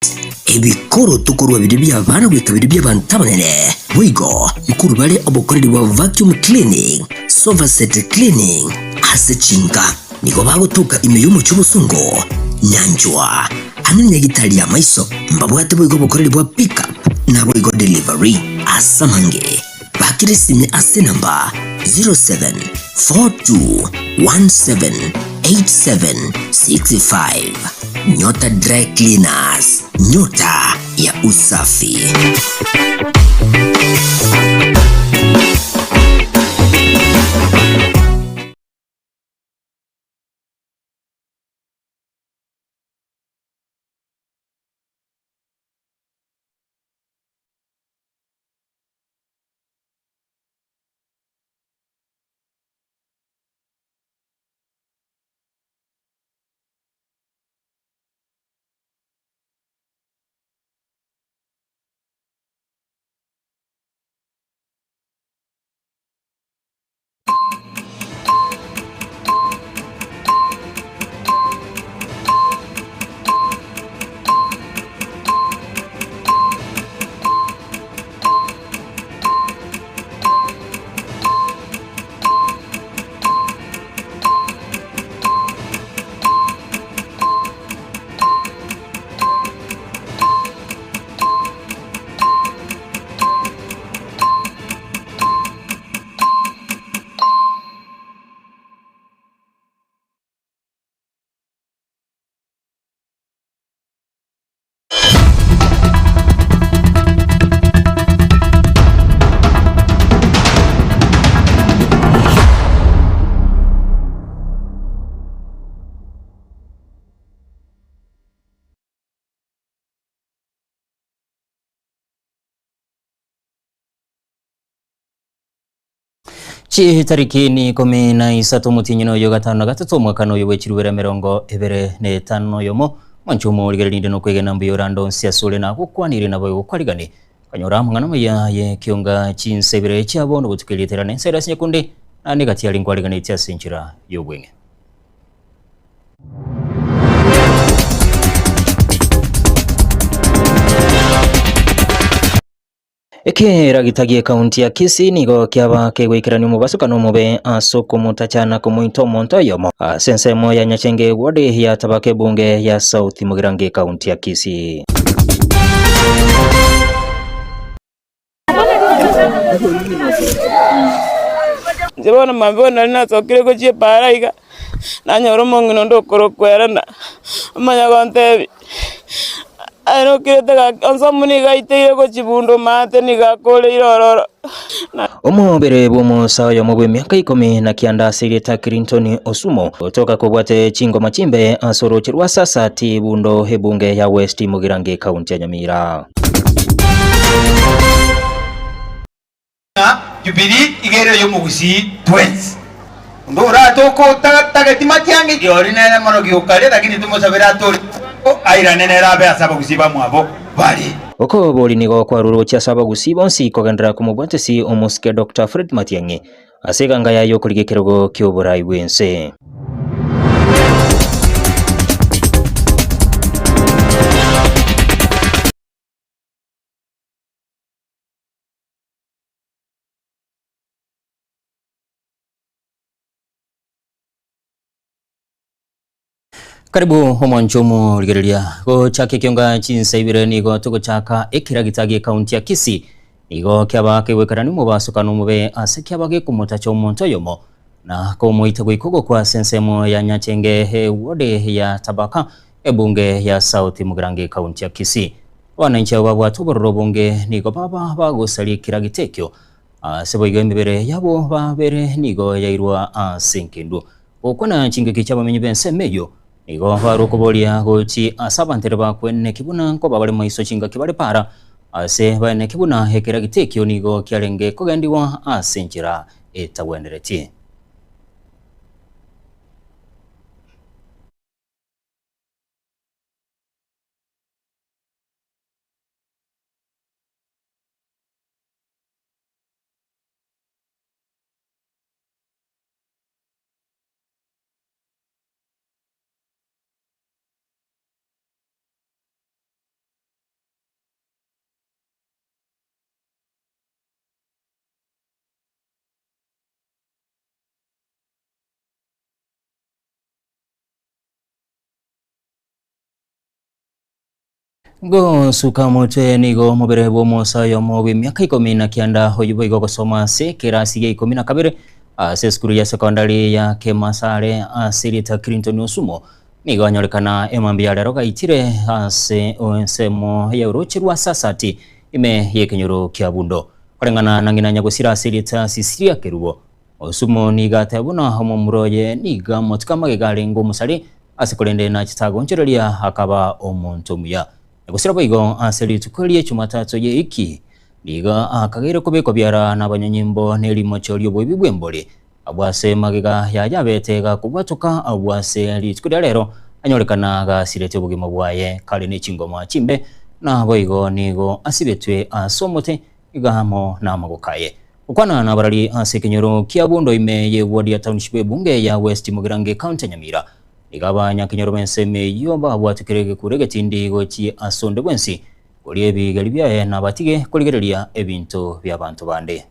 Ebikoroto korwa biria bi'abana goika biria bi'abanto abanene. Boigo nkorwa bare obokoreri bwa vacuum cleaning, sofa set cleaning ase chinka. Nigo bagotoka ime y'omochie obosongo, Nyanchwa, amo ne nyagitari y'amaiso. Mbabwate boigo obokoreri bwa pick up naboigo delivery ase amange. Bakire esimi ase enamba 0742178765. Nyota Dry Cleaners, nyota ya usafi. Chitariki ni ikomi na isato omotienyi noyo gatano na gatato omwakano oyo bw'echirubere emerongo ebere na etano na oyomo mwanche omorigereria rinde nokwegena mbuya orande onsi asore nagokwanire naboigo kwarigane kanyora amang'ana amaya y'ekionga chinsa ibere chia bono botuko erieta riane Cyrus Nyakundi naende gati aria nkwariganetie ase enchera y'obweng'e. Ekeragita gi'ekaunti ya Kisii nigo kiaba kegoikerania omobasukano omobe ase okomotacha na komoita omonto oyomo ase ensemo ya Nyachenge ward ya Tabaka ebunge ya South Mugirango ekaunti ya Kisii. Inche bono mambia bono nari nasokire gochia epaara iga, nanyora omong'ina onde okorokwa Elena, omanya gontebia, aye nokirete gaki onsi nigo aiteire gochia bunda omate nigo akoreire ororo. Omobere bw'omosa oyomo bw'emiaka ikomi na kianda ase erieta Clinton Osumo gotoka kobwate chingoma chimbe ase orooche rwa Sasati Bundo ebunge ya West Mugirango ekaunti ya Nyamira. Ng'a Jubilee iga ere ey'omogusii twensi. Onde oratoke otatageti matiang'i rirorio nere morogi okare, lakini tomosabere atore bwango airane nere abe ase abagusii bamwabo bare. Okobori nigo kwarure gochia ase abagusii bonsi kogenderera komobwatisi omosike Doctor Fred Matiang'i ase eganga yaye y'okorigia ekerogo ki'oborai bw'ense. Karibu omwancho omorigereria gochaka ekionga chinsa ibere nigo togochaka ekeragita gie county ya Kisii nigo kiaba kegwekerania omobasokano omobe ase kiaba gekomotacha omonto oyomo na komoita goika ogokwa ase ensemo ya Nyachenge eward ya Tabaka ebunge ya South Mugirango ekaunti ya Kisii. Abananchi abo babwate obororo obonge nigo baba bagosaria ekeragita ekio Ase boigo emebere yabo babere nigo yairwa ase engendu. Gokwana chingaki chi'abamenyi b'ensemo eyio, nigo bare okoboria gochia ase abanto bakweneki buna nkoba bare maiso chingaki bare para, ase baeneki buna ekeragita ekio nigo kiarenge kogendigwa ase enchera etagwenereti. Gosuka motwe nigo omobere bw'omosa oyomo bw'emiaka ikomi na kianda oyio boigo ogosoma ase ekerasi gia ikomi na kabere ase esukuru ya sekondari ya Kemasare ase erieta Clinton Osumo nigo anyorekana emambia ya rero gaitire ase ensemo ya oroche rwa Sasati ime y'ekenyoro kia Bundo. Koreng'ana na ng'ina nyagosira ase erieta Cecilia Kerubo, Osumo nigo ateba buna omomura oye nigo amatuko amagega arenge omosari, ase korende nachete agonchoreria akaba omonto omuya. Na gosira boigo ase rituko rie Chumatato y'eiki, nigo akageire kobekwa biara nabanyanyimbo ne rimocho ri'oboibi bw'embori, abwo ase magega yaye abete gakobwatoka abwo ase rituko ria rero anyorekana gasirete obogima bwaye kare ne chingoma chimbe, naboigo nigo asibetwe ase omote iga amo namagoko aye. Gokwana nabarari ase ekenyoro kia Bondo ime ye ward ya Township ebunge ya West Mugirango ecounty ya Nyamira. Nigo abanyakenyoro b'ensemo eyio babwatukire egekuro egetindi gochia ase onde bwensi koria ebigeri biaye na batige korigereria ebinto bi'abanto bande.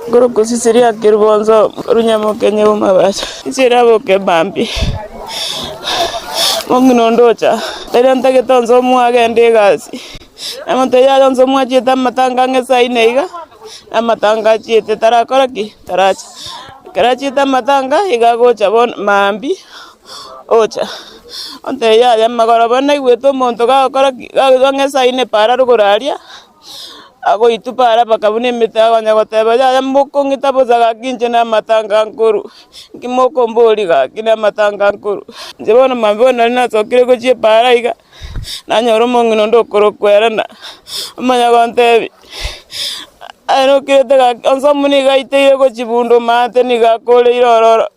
Ngorokwa Cecilia Kerubo Runyamokenye bw'Amabaso, inche naboke mambia, omong'ina onde ocha, riria ntagete onsi omoe agende egasi, namotebia yaya onsi omoe achiete amatanga ang'e saa ine iga, na amatanga achiete tarakora ki? Taracha. Ekero achiete amatanga, iga agocha bono mambia, ocha, ontebia yaya magoroba naigwete omonto gagokora ki? Gagoika ang'e saa ine para rogoro aria. Agoitupa ara mpaka buna emete akonya goteba, Yaya mokong'ita bosa gaki inche namatanga nkoru, inki mokomboria gaki namatanga nkoru. Inche bono mambia bono nari nasokire gochia epaara iga, nanyora omong'ina onde okorokwa Elena, omanya gontebia, aye nokirete gaki onsi omo nigo aiteire gochia bunda omanyete nigo akoreire ororo,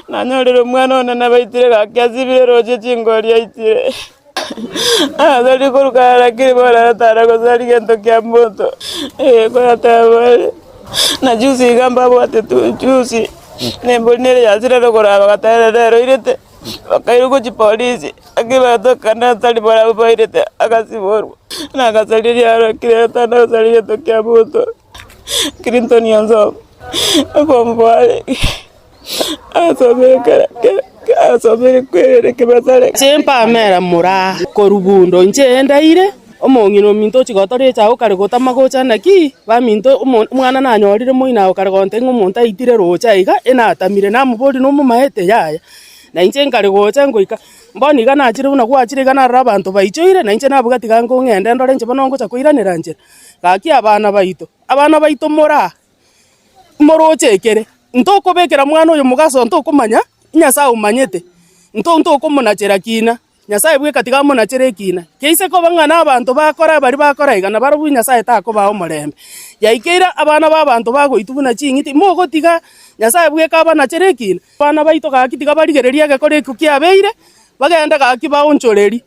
nanyorire omwana one nabaitire gaki asibire roche chingori aitire. Tari korukana lakini bono natara gosari gento kia monto, eh, korateba ere, na juzi iga mbabwate tu juzi, na embori nere yachire rogoro bagateba rero oirete, bakairwa gochia polisi, lakini bagatoka natari barabwo bairete agasiborwa, na agasaria riaro kire tana gosaria gento kia monto, Clinton Onsomo, okomoboa asomire kera asomire kwerere kebasare. Inche mpamera moraa korwa bundo, inche endaire, omong'ina ominto ochia gotora echago kare gotama gocha naki, baminto omo omwana nanyorire moino ago kare gontebia ng'a omonto aitire roche aiga, enatamire, namoboria nomomaete? Yaya. Na inche nkare gocha ngoika, mbono iga nachire buna gwachire iga narora abanto baichoire, na inche nabuga tiga nkong'ende ndore inche bono ngocha koiranera nchera. Gaki abana baito, abana baito moraa. Moroche ekere, ntokobekera mwana oyo mogaso ntokomanya, Nyasae omanyete, nto ntokomonachera kina, Nyasae bweka tiga amonachere ekina. Keise koba ng'a nabanto bakora baria bakora iga, nabarobwo Nyasae takobaa omorembe. Yaikeire abana b'abanto bagoitwa buna ching'iti, mogotiga Nyasae bweka abanachere ekina. Abana baito gaki tiga barigererie egekora ekio kiabeire, bagende gaki baonchoreri.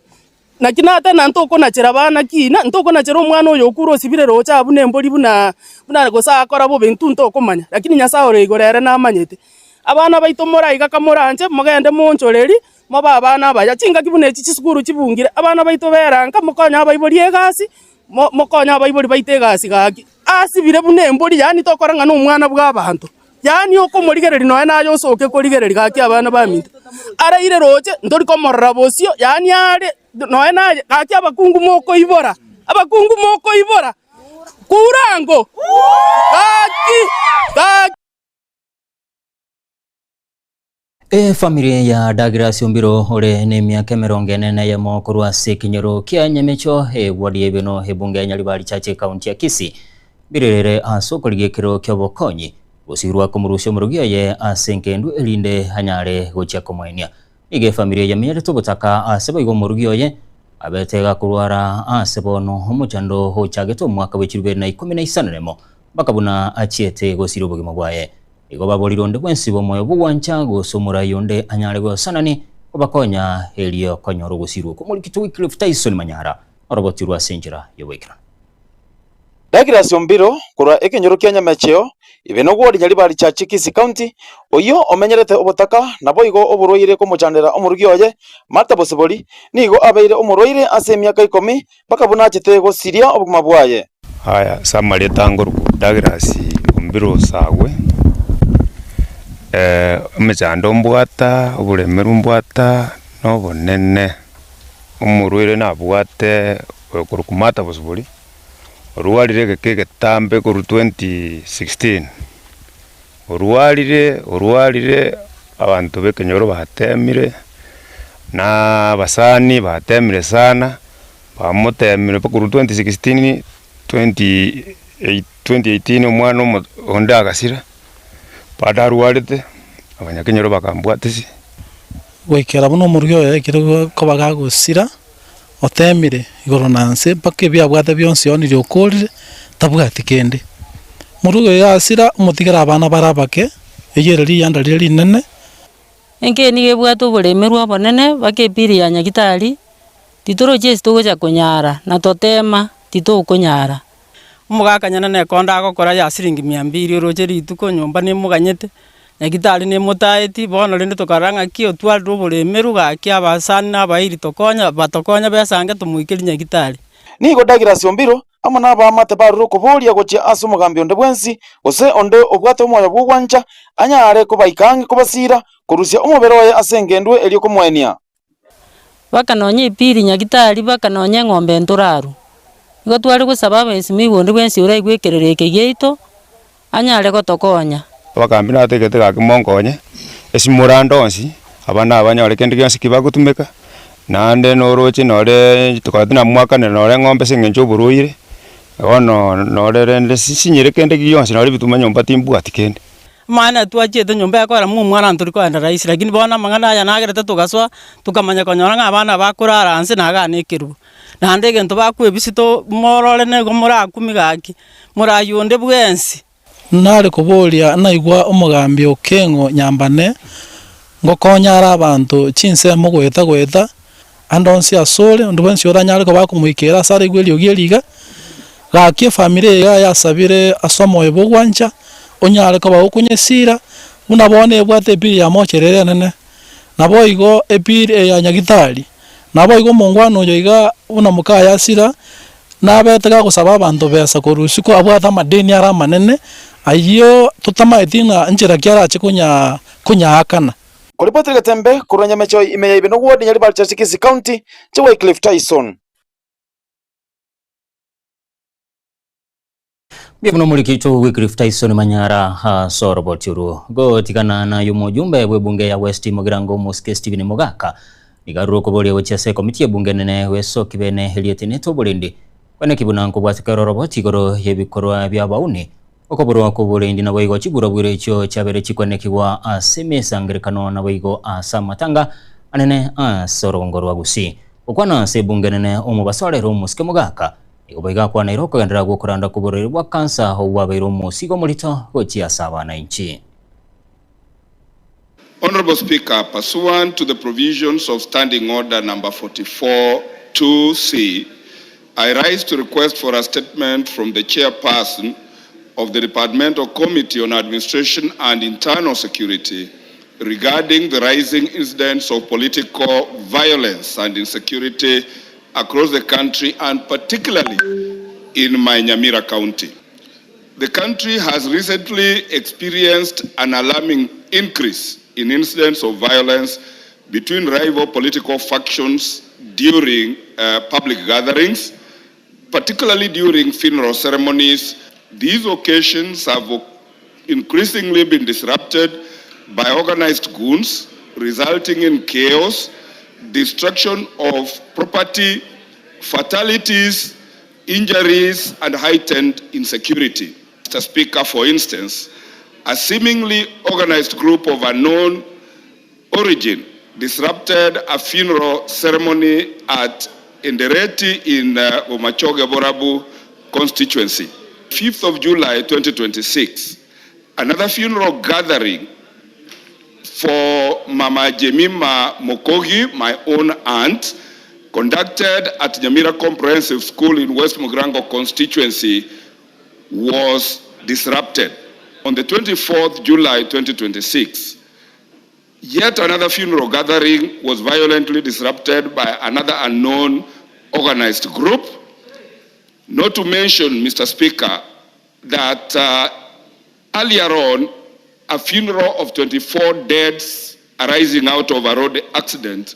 Naki natena ntokonachera abana kina, ntokonachera omwana oyo okure osibire roche abwo nembori buna buna gose akora bobe intwe ntokomanya, lakini Nyasae ore igoro ere namanyete. Abana baito moraiga kamoranche, mogende moonchoreri, mobe abana abaya. Chingaki buna echi chisukuru chibungire, abana baito bera nka, mokonye abaibori egasi, mo mokonye abaibori baito egasi gaki. Asibire buna embori, yaani tokora ng'a nomwana bw'abanto. Yaani okomorigereria nonya naye osoke korigereria gaki abana baminto. Araire roche, ntori komorora bosio, yaani are nonya naye gaki abakungu mokoibora, abakungu mokoibora, kurango, gaki, gaki. Efamiri ya Douglas Ombiro ore nemiaka emerongo ene na eyemo korwa ase ekenyoro kia Nyamecho eward ya Ibeno ebunge ya Nyaribari Church ekaunti ya Kisii mbirerere ase okorigia ekero kiobokonyi gosirwa komorusia omorogi oye ase enkendu erinde anyare gochia komoenia. Nigo efamiri eye yamenyerete obotaka ase boigo omorugi oye abete gakorwara ase bono omochando ochagete omwaka bwe chirubere na ikomi na isano nemo mpaka buna achiete gosiria obogima bwaye. Igo baborire onde bwensi bw'omoyo bw'ogwancha, gose omorai onde anyare gosanani kobakonya erio konyora ogosirwa okwo. Omorikito Wycliffe Tyson Manyara orobotirwe ase enchera y'oboikeranu. Douglas Ombiro korwa ekenyoro kia Nyamecheo, Ibeno Ward, Nyaribari Church, Kisii County, oyio omenyerete obotaka naboigo oborwaire komochandera omorugi oye, Martha Bosibori, nigo abeire omorwaire ase emiaka ikomi mpaka buna achete gosiria obogima bwaye. Aya ase amarieta ngorokwa Douglas Ombiro Osagwe, Emechando mbwata, oboremeru mbwata na obonene, omorwaire nabwate oyokorokwa Martha Bosibori, orwarire egeka egetambe korwa 2016, orwarire orwarire abanto ba ekenyoro batemire, na abasani batemire sana, bamotemire mpaka korwa 2016, 2018 omwana omo onde agasira. Bado arwarete, abanyakenyoro bakambwatisia. Goikera buna omorugi oyo ekero koba gagosira, otemire igoro na nse mpaka ebi abwate bionsi oonirie okorire, tabwati kende. Morugi oyo gasira, omotigere abana bare abake, eyio ere riyanda riria rinene. Enka eye nigo ebwate oboremerwa obonene mpaka epiri ya Nyagitari, titorochi ase togocha konyara, na totema titokonyara. Omogaka nyene nekonda agokora ya siringi mia mbiri oroche rituko nyomba nemoganyete, nyagitari nemotaeti, bono rende tokarora ng'aki otwarire oboremeru gaki abasani na abairi tokonya batokonye besange tomoikerie nyagitari. Nigo Douglas Ombiro amo nabaamate barure okoboria gochia ase omogambi onde bwensi, gose onde obwate omoyo bw'ogwancha, anyare kobaika ang'e kobasiira, korusia omobere oye ase engendu erio komoenia. Baka nonya epiri nyagitari, baka nonya eng'ombe ntoraru. Igo tware gosaba abaesimigwa onde bwensi oraigwe ekerero eke giaito, anyare gotokonya. Abagambi nategete gaki monkonye, esimore ande onsi, abana aba banyore kende gionsi ki bagotumeka, naende noroche nore tokaba tinamwakanera nore eng'ombe ase eng'encho oborwaire, bono nore rende sinyire kende gionsi nore ebituma nyomba timbwati kende. Maana twachiete nyomba ekogera mwa omwana ntori kogenda rahisi, lakini bono amang'ana aya nagerete togasoa, tokamanya konyora ng'a abana bakorara nse na igaa na ekerubo. Naende egento bakwebisia to morore nigo morakumie gaki, moraywe onde bwensi. Nare koboria naigwa omogambi o Keng'o Nyambane, ngokonya are abanto chinsemo goeta goeta, ande onsi asore, onde bwensi oranyare koba akomoikera ase araigwe eriogi eri iga, gaki efamiri eye iga yasabire ase omoyo bw'ogwancha, onyare koba okonyesira, buna bono ebwate epiri ya mochera ere enene, naboigo epiri eye ya nyagitari, naboigo omongwana oyo iga buna mokaye asira, nabete gagosaba abanto besa korwa isiko abwate amadeni are amanene, ayio totamaeti ng'a nchera ki arache konya konyaakana. Koripotera egetembe korwa Nyamecho ime ya Ibeno Ward, Nyaribari Church, Kisii County, Che Wycliffe Tyson. Mbuya muno omoriki oito Wycliffe Tyson Manyara ase oroboti orwo. Gotigana naye omojumbe bw'ebunge ya West Mugirango Omosike Stephen Mogaka nigo arure okoboria gochia ase ekomiti y'ebunge enene gwesoki bene erietenete oborendi kweneki buna nkobwateka ere oroboti igoro y'ebikorwa bi'abauni Okoborwa kw'oborendi naboigo chiburabwiro echio chiabeire chikwenekigwa ase emesangererekano naboigo ase amatanga anene ase orogongo rwa Gusii. Gokwana ase ebunge enene omobaso arere omosike mogaka, nigo boigo akwanaire okogenderera gw'okoranda kw'oborwaire bwa kansa obwo bwabeire omosigo omorito gochia ase abanainchi. Honourable Speaker, pursuant to the provisions of Standing Order Number 44 2C, I rise to request for a statement from the chairperson of the Departmental Committee on Administration and Internal Security regarding the rising incidents of political violence and insecurity across the country and particularly in my Nyamira County. The country has recently experienced an alarming increase in incidents of violence between rival political factions during uh, public gatherings, particularly during funeral ceremonies. These occasions have increasingly been disrupted by organized goons, resulting in chaos, destruction of property, fatalities, injuries, and heightened insecurity. Mr. Speaker, for instance, a seemingly organized group of unknown origin disrupted a funeral ceremony at Endereti in Bomachoge Borabu constituency. 5th of July 2026, another funeral gathering for Mama Jemima Mokogi, my own aunt, conducted at Nyamira Comprehensive School in West Mugirango constituency was disrupted. On the 24th July 2026, yet another funeral gathering was violently disrupted by another unknown organized group. Not to mention, Mr. Speaker, that earlier on A funeral of 24 deads arising out of a road accident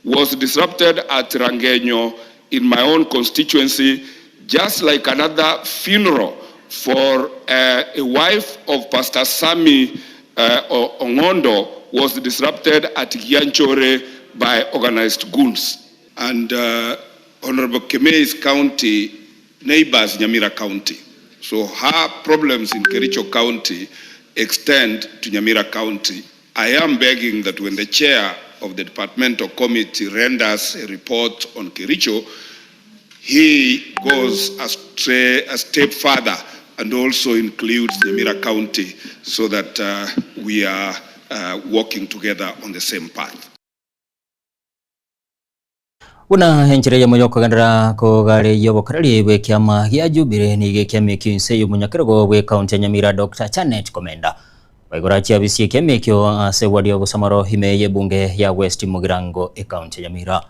was disrupted at Rangenyo in my own constituency, just like another funeral for uh, a wife of Pastor Sami uh, Ongondo was disrupted at Gianchore by organized goons. And uh, Honorable Kemei's county neighbors Nyamira County. So her problems in Kericho County extend to Nyamira County. I am begging that when the chair of the departmental committee renders a report on Kericho, he goes a, stray, a step further and also includes Nyamira County so that uh, we are uh, working together on the same path. Buna enchera eyemo y'okogenderera kogareyia obokoreri bw'ekiama gia Jubilee nigo ekiama ekio inse y'omonyakerogo bw'ekaunti ya Nyamira Dr. Janet Komenda baigora chiabisi ekiama ekio ase ewadi ya Obosamaro ime y'ebunge ya West Mugirango ekaunti ya Nyamira.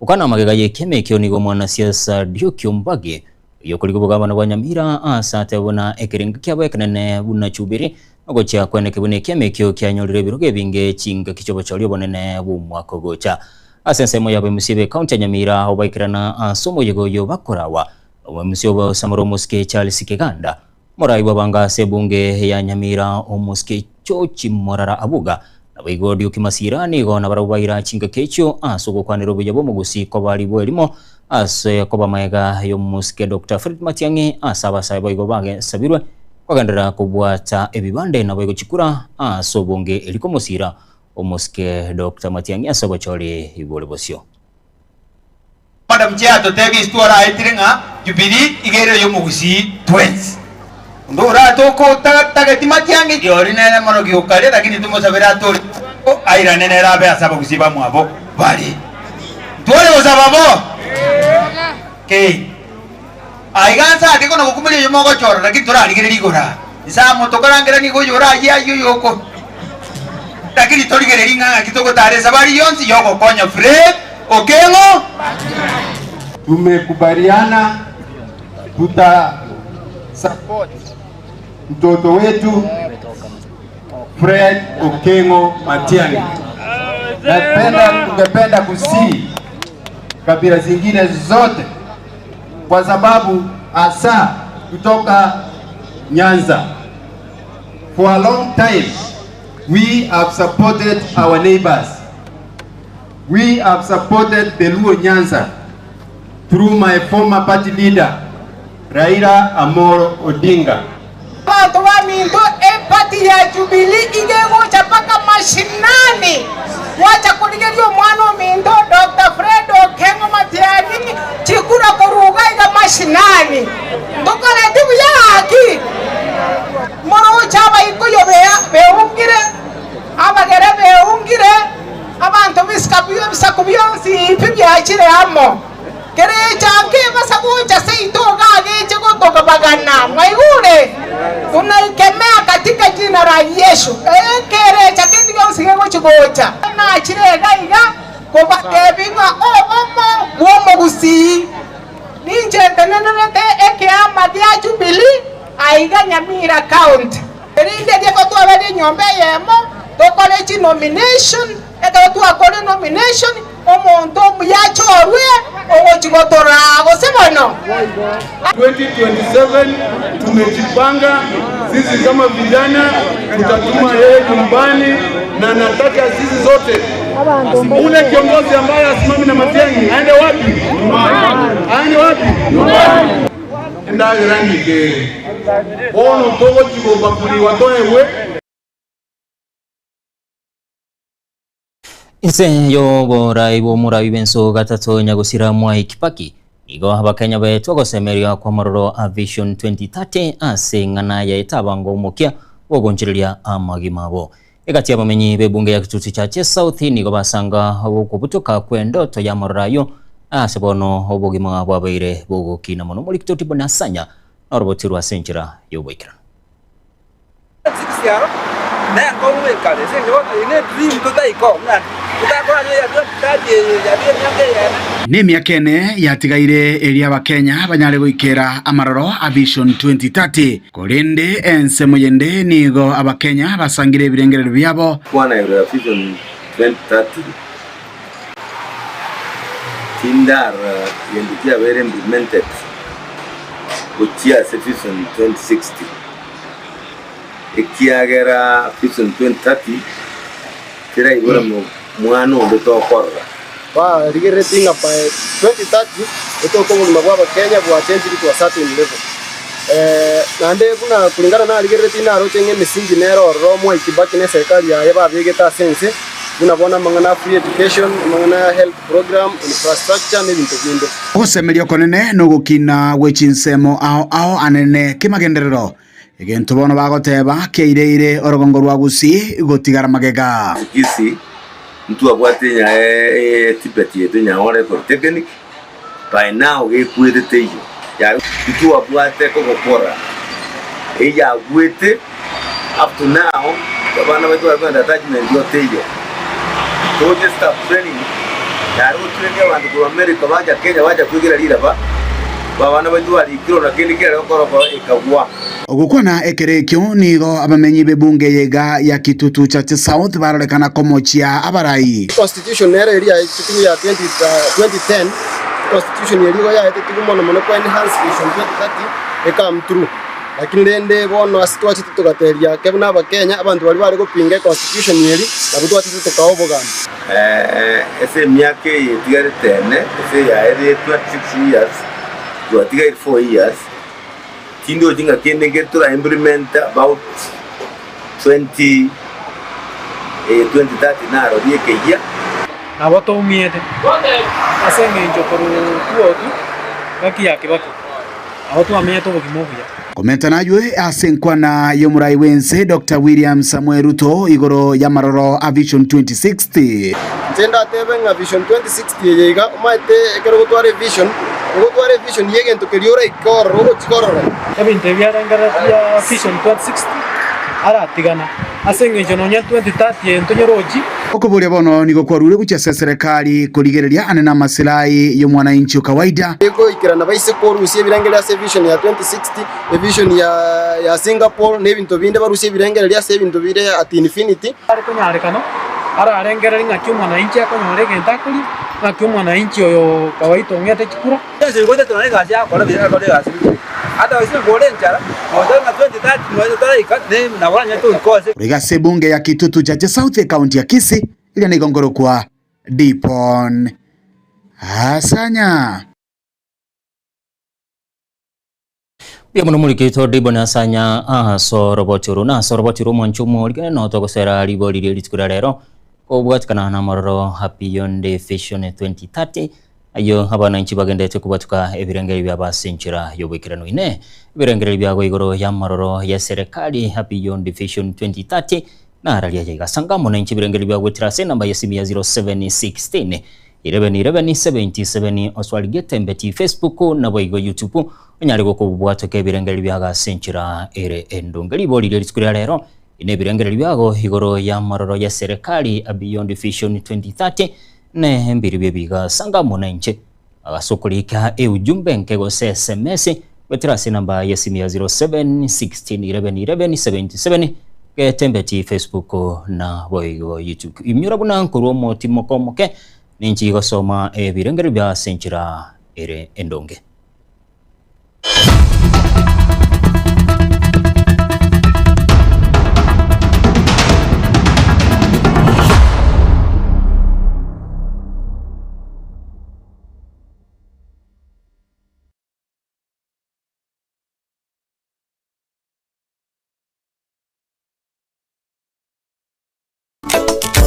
Gokwana amagega y'ekiama ekio nigo omwanasiasa Duke Ombagi oyio okorigia obogabana bwa Nyamira ase atebe buna ekerengo kiabo ekenene buna Jubilee nogochia kweneke buna ekiama ekio kianyorire ebirogo ebinge chingaki chi'obochori obonene bw'omwaka ogocha. Ase ensemo y'abaemusia b'ecounty ya Nyamira obaikerana ase omoyega oyo bakorawa nomoemusia obo Samora Omosike Charles Kiganda, omorai bw'abange ase ebunge ya Nyamira Omosike George Morara Abuga, naboigo Duke Masira nigo nabarabwo baira chingaki echio ase ogokwanera obuya bw'omogusii koba ribwe erimo ase koba magega y'Omosike Doctor Fred Matiang'i ase abasae boigo bagesabirwe kogenderera kobwata ebibande naboigo chikura ase obonge eri komosira Omosike Doctor Matiang'i ase obochori bore bosio. Madam Chair totebie ase twaraetire ng'a Jubilee iga ere ey'omogusii twensi. Onde oratoke otageti Matiang'i rirorio nere mono giokaria lakini tomosabere atore airane nere abe ase abagusii bamwabo bare. Ntware gosaba bo? Ki? Aiga nse ake kono gokumeria oyo mogochora lakini torarigereria igoro aa. Nse amo tokorangerania iga oyo orayie ayie oyo oko. Lakini torigererie ng'a ng'aki togotara esabari yonsi yogokonya Fred Okeng'o. Tumekubaliana tuta support mtoto wetu Fred Okeng'o Matiang'i. Napenda, tungependa kusii kabila zingine zote kwa sababu hasa kutoka Nyanza. For a long time we have supported our neighbors. We have supported the Luo Nyanza through my former party leader Raila Amolo Odinga. Abanto baminto, eparty ya Jubilee iga egocha mpaka mashinani gwacha korigeria omwana ominto Doctor Fred Okengo Matiang'i chikura korwa iga iga mashinani. Ntokoreti buya gaki? Moroche abaikuyu beungire, abagere beungire, abanto b'ebisaku bionsi pi biachire amo. Kerecha nkebasa gocha seito iga ageche gotogabagana. Mwaigure? Tunaikemea katika jina la Yesu. Ekerecha kende gionsi gegochi gocha. Nachire iga iga kobatebia ng'a obomo bw'omogusii. Ninche ntenenerete ekeama gia Jubilee aiga Nyamira County. Erinde rieko twabere enyomba eyemo tokore chinomination, ekero twakore nomination omonto omuya achorwe ogochi gotoraa gose bono. 2027 tumejipanga sisi kama vijana, tutatuma yeye nyumbani, na nataka sisi zote, ule kiongozi ambaye asimami na Matiang'i aende wapi? Aende wapi? Endagera ng'ikere bono togochi gobakuriwa toegwe. Inse y'oborai bw'omorabi b'enso gatato Nyagosira Mwai Kibaki nigo Abakenya baetwe ogosemeria kw'amaroro a Vision 2030 ase eng'ana ya etabango omokia bw'ogonchereria amagima abo. Egati y'abamenyi b'ebunge ya Kitutu Chache South nigo basanga okobutoka kw'endoto y'amaroro ayio ase bono obogima bwabeire bogokina mono. Morikitoti Bonasanya norobotirwe ase enchera y'oboikeranu. Nenkong'u ekare ase engencho bono eye ne dream totaika oo ng'a totakoranya eya 2030 eye yabeire emiaka eyene. Nemiaka ene yatigaire eria Abakenya banyare goikera amaroro a Vision 2030. Korende ensemo yende nigo Abakenya basangire ebirengererio biabo. Kwana igoro ya Vision 2030, Tindara gento kiabeire implemented gochia ase Vision 2060, ekiagera Vision 2030 teraibora mwana onde tokorora. Barigereretie ng'a by 2030 etoke obogima bwa abakenya bwachenchiri to a certain level. Naende buna kulingana narigereretie naroche ng'a emisingi nere ororo Mwai Kibaki na eserikari yaye babegete ase ense buna bono amang'ana a free education, amang'ana ya health program, infrastructure na ebinto binde. Ogosemeria okonene nogokina gwe chinsemo ao ao anene kemagenderero, egento bono bagoteba kiaireire orogongo rwa Gusii gotigara magega. Kisii ntwabwate enyae etibet yaito Nyaore Polytechnic by now gekwete teiyo ntwabwate kogokora eyagwete up to now abana baito bare kogenda attachment igo teiyo toche staff training yare gotrainia abanto korwa America bacha Kenya bacha kwegera riraba abana baito barikire ona kende kiare gokora ekagwa. Ogokwana ekero ekio nigo abamenyi b'ebunge eyeiga ya Kitutu Chache South barorekana komochia abarai. Constitution nere eria yaetetigwe ya 2010, constitution eria igo yaetetigwe mono mono ko enhance vision 2030 e come through. Lakini rende bono ase twachete togateria ake buna abakenya, abanto baria bare gopinga econstitution eria nabwo twachete tokawa obogambi. Ase emiaka eye etigarete ene, ase eyaerire 26 years, twatigaire 4 years, Tindochi ng'a kende nkere tora implement about 20 eh 2030 narorie ekeyia. Nabo toumiete ase engencho korwa tuotu gaki ya Kibaki, nabo twamenyete obogima obuya. Komenta naywe ase enkwana y'omorai bw'ense Doctor William Samoei Ruto igoro y'amaroro a Vision 2060. Inche ndatebe ng'a Vision 2060 eye iga, omanyete ekero ogotwara evision, ogotwara evision y'egento keria oraike ororo ogochia korora. Ebinto ebi biarengereretie Vision 2060 aratigana, ase engencho nonya 2030 eye ntonyorochi. Okoboria bono nigo kwarure gochia ase eserekari korigereria ane namasilahi y'omwananchi o kawaida. Goikerana baise korusia ebirengererio ase evision ya 2060, evision ya ya Singapore na ebinto binde barusie ebirengererio ase ebinto bire at infinity. Are konyarekana ararengererie ng'aki omwananchi akonyora egento akoria, ng'aki omwananchi oyo kawaida ong'ete chikura. Yeso igo otetwe nere egasi agokora buya akore egasi buya. Ata gose kore enchara, notebe ng'a 2030 nonya taraika, ne nabo oranyare toika ase. Korwa ase ebunge ya Kitutu Chache South ekaunti ya Kisii, eria nigo nkorokwa Dipon Asanya. Mbuya mono morikito Dibon Asanya ase oroboti oro na ase oroboti rw'omwancho omorigene no togosera ribori rie rituko ria rero kobwatikana na amororo a Beyond Vision 2030 Ayio abananchi bagenderete kobwatuka ebirengererio biabo ase enchera y'oboikeranu. Inee! Ebirengererio biabo igoro y'amaroro y'eserekari a Beyond Vision 2030 nararia ayaiga? Sanga amo nainche ebirengererio biabo goetera ase enamba y'esimi ya 0716 11 11 77 oswarigie Tembeti Facebook naboigo YouTube onyare gokobwatoka ebirengererio biago ase enchera ere endonge. Ribori rie rituko ria rero, Inee ebirengererio biago igoro y'amaroro y'eserekari a Beyond Vision 2030 Ne mbiribio bigasanga amo nainche. Ase okorika eujumbe enke gose sms goetera ase enamba y'esimi ya 0716111177 getembeti Facebook na boigo YouTube. Inyora buna nkorwa omotimoka omoke ninchi gosoma ebirengererio bia ase enchera ere endonge.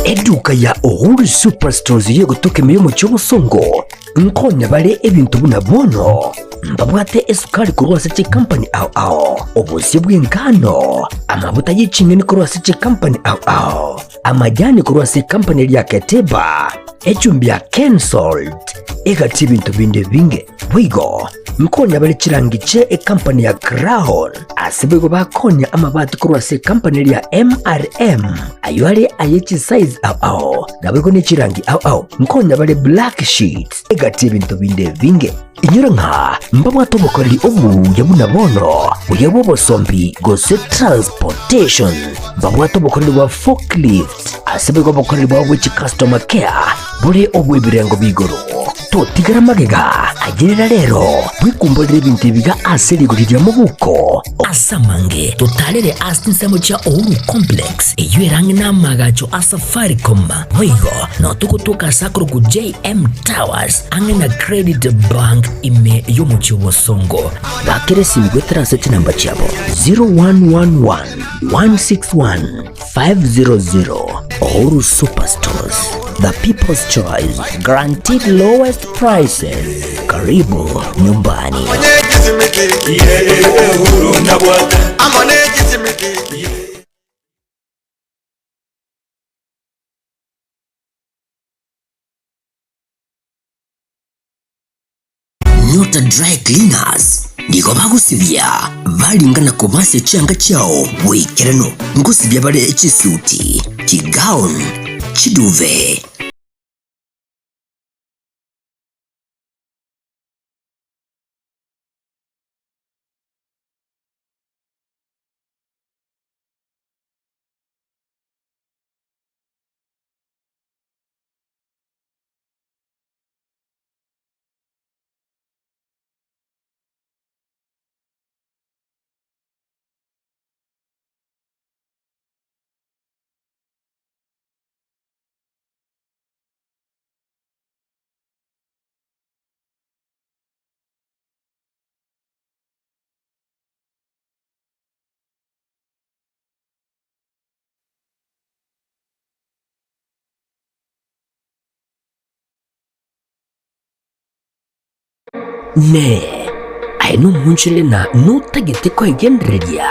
Eduka ya Uhuru Superstores yegotoka ime y'omochie obosongo nkonya bare ebinto buna bono mbabwate esukari korwa ase chikampani ao ao, obosio bw'engano, amabuta ye ching'eni korwa ase chikampani ao ao, amajani korwa ase ekampani eria ya Keteba. Echumbi ya Kensalt egati ebinto binde ebinge. Boigo nkonya bare chirangi chie ekampani ya Crown, ase boigo bakonya amabati korwa ase ekampani eria ya MRM, ayio are aye chisize ao ao, naboigo ne chirangi ao ao. Nkonya bare black sheets egati ebinto binde ebinge. Inyora ng'a mbabwate obokoreri obuya buna bono, buya bw'obosombi gose transportation. Mbabwate obokoreri bwa forklift, ase boigo obokoreri bwabo bwe chicustomer care bore obw'ebirengo b'igoro. Totigara magega, ayerera rero, bwekumborere ebinto ebiga ase rigori ria mobuko. Ase amange, totarere ase chinsemo chia Uhuru Complex, eyio ere ang'e n'amaagacho a Safaricom. Boigo, nao togotoka ase akorokwa JM Towers, ang'e na Credit Bank ime y'omochie o Bosongo. Bakera esimi goetera ase chinamba chiabo 0111 161 500. Uhuru Superstores, the people's choice, guaranteed lowest prices. Karibu nyumbani. Nyota Dry Cleaners nigo bagosibia baringa na kobasia chianga chiao boikeranu. Ngosibia bare chisuti, chigown, chiduve. Ne, aye nomoonchorere na notagete kwegendereria,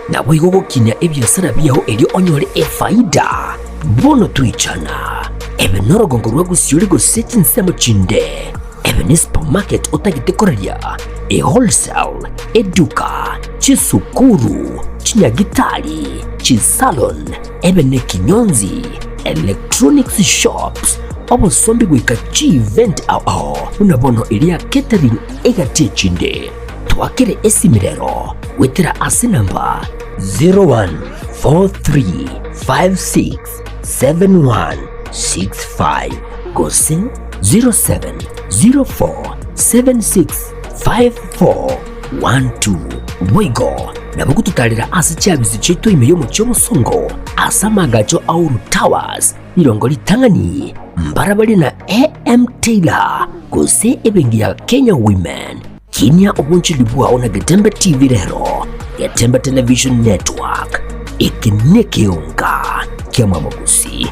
naboigo gokinia ebiasara biao erio onyore efaida. Bono toichana, ebe norogongo rwa gosiori gose chinsemo chinde, ebe ne supermarket otagete koraria, e wholesale, eduka, chisukuru, chinyagitari, chisalon, ebe nekinyonzi, electronics shops, obosombi goika chievent ao ao buna bono eria catering egati echinde. Twakere esimi rero goetera ase namba 0143567165 gose 0704765412. Boigo nabo gototarera ase chiabisi chiaito ime y'omochie obosongo ase amaagacho a Uhuru Towers, rirongo ritang'ani, mbarabare na AM Taylor gose ebenki ya Kenya Women. Kinia obonchori bwao na Getembe TV rero, Getembe Television Network, eke nekeonga ki'amamogusi.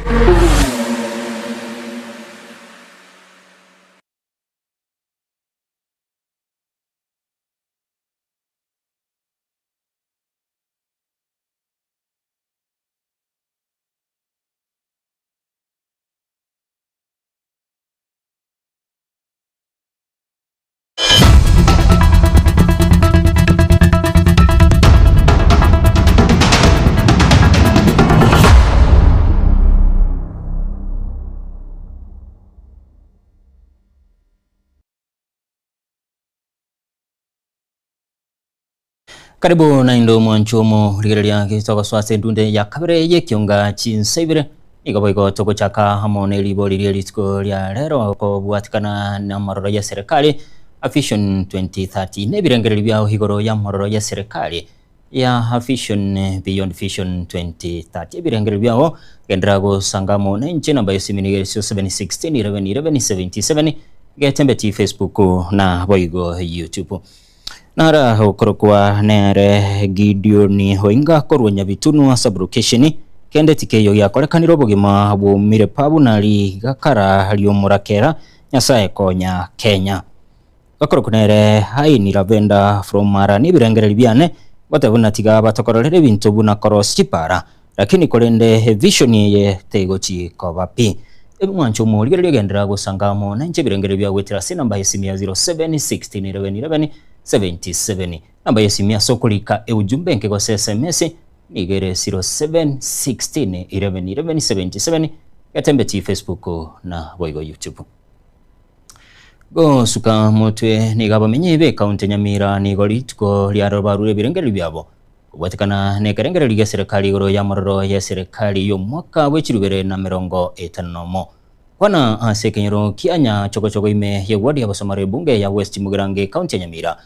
Karibu naende omwancho omo rigereria getogosoa ase endunde ya kabere y'ekionga chinsa ibere igo boigo togochaka amo ne ribori rie rituko ria rero kobwatikana na amaroro ya serikali a Vision 2030 na ebirengererio biao igoro ya amaroro ya serikali ya Vision Beyond Vision 2030 ebirengererio biao genderera gosanga amo na inche namba ya esimi nigo ere 0716 11 11 77 getembe ti Facebook na boigo YouTube. Nara okorokwa nere Gideoni Oinga korwa Nyabitunwa sub-location, kende tikeiyo giakorekanire obogima bwaumire pa buna rigakara ri'omorakera, Nyasae konya Kenya. Gakorokwa nere Haini Lavenda from Mara nebirengererio biane goteba buna tiga batokororere ebinto buna korosia chipara lakini korende evision eye tegochi koba pi. Ebing'wancho omorigereria genderera gosanga amo nainche ebirengererio bia goetera ase enamba y'esimi ya 0716 11 11 77. Namba y'esimi ase okorika eujumbe enke gose sms nigo ere 0716 11 11 77, Getembe TV Facebook na boigo YouTube. Gosuka motwe nigo abamenyi b'ekaunti ya Nyamira nigo rituko riaroro barure ebirengererio biabo Kobwatekana nekerengererio gia serikali igoro y'amororo ya serikali y'omwaka bwe chirubere na merongo etano nomo. Kwana ase ekenyoro kia Nyachogochogo ime ye ward ya Bosomaro ebunge ya West Mugirango ekaunti ya Nyamira,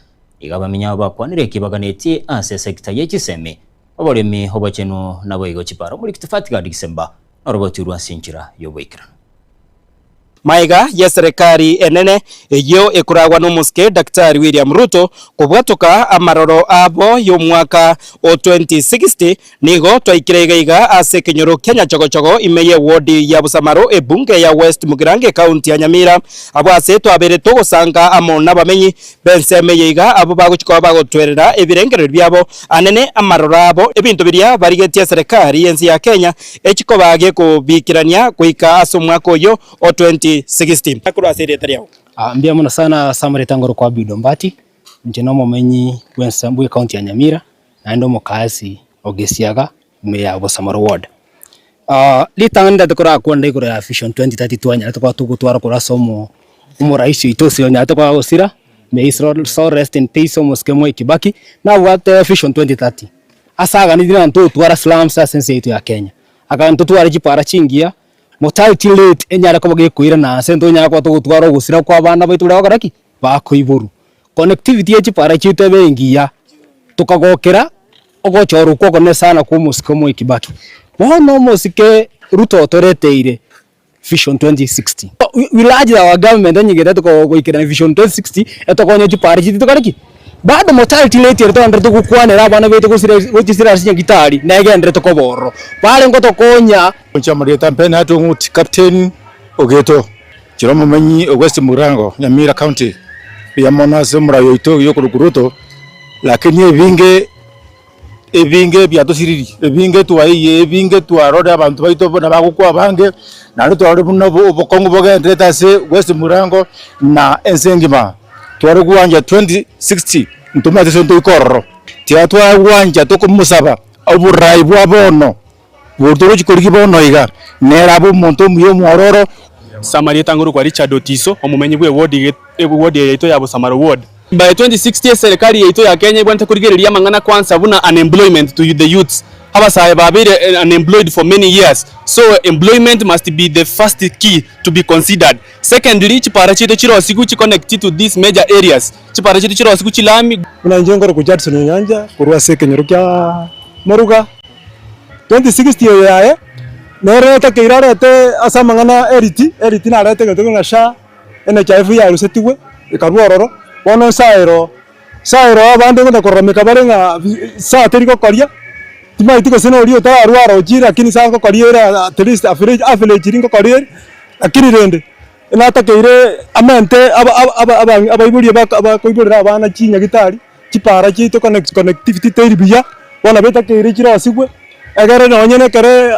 nigo abamenyi abo bakwanire eki baganetie ase esector ye chisemi, oboremi, obochenu naboigo chipara. Omorikiti Fatgard Gisemba noroboti rwa ase enchera y'oboikeranu. Magega y'eserekari enene eyio ekoragwa n'omosike Daktari William Ruto kobwatoka amaroro abo y'omwaka o 2060, nigo twaikire iga iga ase ekenyoro kia Nyachogochogo ime y'ewodi ya Busamaro ebunge ya West Mugirango ekaunti ya Nyamira abwo ase twabere togosanga amo nabamenyi b'ensemo eye iga abwo bagochia koba bagotwerera ebirengererio biabo anene amaroro abo ebinto biria barigetie eserekari y'ense ya Kenya Echikoba gekobikirania goika ase omwaka oyio o 2060. Korwa ase erieta riao. Mbuya mono sana ase amareta ngoro kwa Abiud Ombati, inche nomomenyi bwense bwe county ya Nyamira naende omokaasi o Gesiaga ime ya Bosamoro ward. Ritang'ani ndate korakwana igoro ya Vision 2030 twanyarete koba togotwara korwa ase omo omoraisi oito ase onyarete koba gosira, may his soul rest in peace omosike Mwai Kibaki, nabwate Vision 2030. Ase aganeti ng'a ntotwara slums ase ense yaito ya Kenya. Akagania totware chipara chingiya, mortality rate enyare koba gekoirana ase ntonyare koba togotwara ogosira kwa abana baito baria bagokora ki? Bakoiborwa. Connectivity ye chipara chiaito ebe engiya, tokagokera ogochorwa okwo okonene sana kwa omosike Mwai Kibaki. Bono omosike Ruto otoreteire Vision 2060. We urge our government onye egetete goikerania Vision 2060 etokonye chipara chiaito tokore ki? Bado mortality rate ere togendererete gokwanera abana baito gosira gochisira ase nyagetari negendererete koba ororo. Bare ngotokonya. Inche amarieta Bernard Ong'uti Captain Ogeto, nchire omomenyi o West Mugirango, Nyamira County, mbuya mono ase omorai oito oyio okorokwa Ruto, lakini ebinge ebinge biatosiririe, ebinge twaiye, ebinge twarorire abanto baito buna bagokwa abange, naende twarorire buna obokong'u bogendererete ase West Mugirango na ense engima. Tware gwancha 2060 ntomanyete ase ntoike ororo, tiga twagwancha tokomosaba oborai bwa bono, boria torochi korigia bono iga, nere abe omonto omuya omwororo. Samarieta ngorokwa Richard Otiso, omomenyi bw'ewodi ewodi eye yaito ya Bosamaro Ward. By 2060 eserekari yaito ya Kenya ebwenerete korigereria amang'ana kwansa buna unemployment to the youths. Abasae babeire unemployed for many years so employment must be the first key to be considered. Secondly, chipara chiaito chirosigwe chiconnect to these major areas. Chipara chiaito chirosigwe chilami. Buna inche nkorokwa Judson Onyancha korwa ase ekenyoro kia Moruga. 2060 eye yaye nere etakeire arete ase amang'ana eriti, eriti narete egento ng'a SHA, NHIF yarusetigwe ekarwa ororo, bono nsa ero, nsa ero abande ngonya kororameka bare ng'a SHA teri gokoria, timanyeti gose na oria otararwara ochire lakini SHA ngokoria ere at least average average ri ngokoria ere, lakini rende natakeire amente aba aba aba abaibori bakoiborera abana chinyagitari. Chipara chiaito connectivity teri buya, bono betakeire chirosigwe, egere nonye na ekere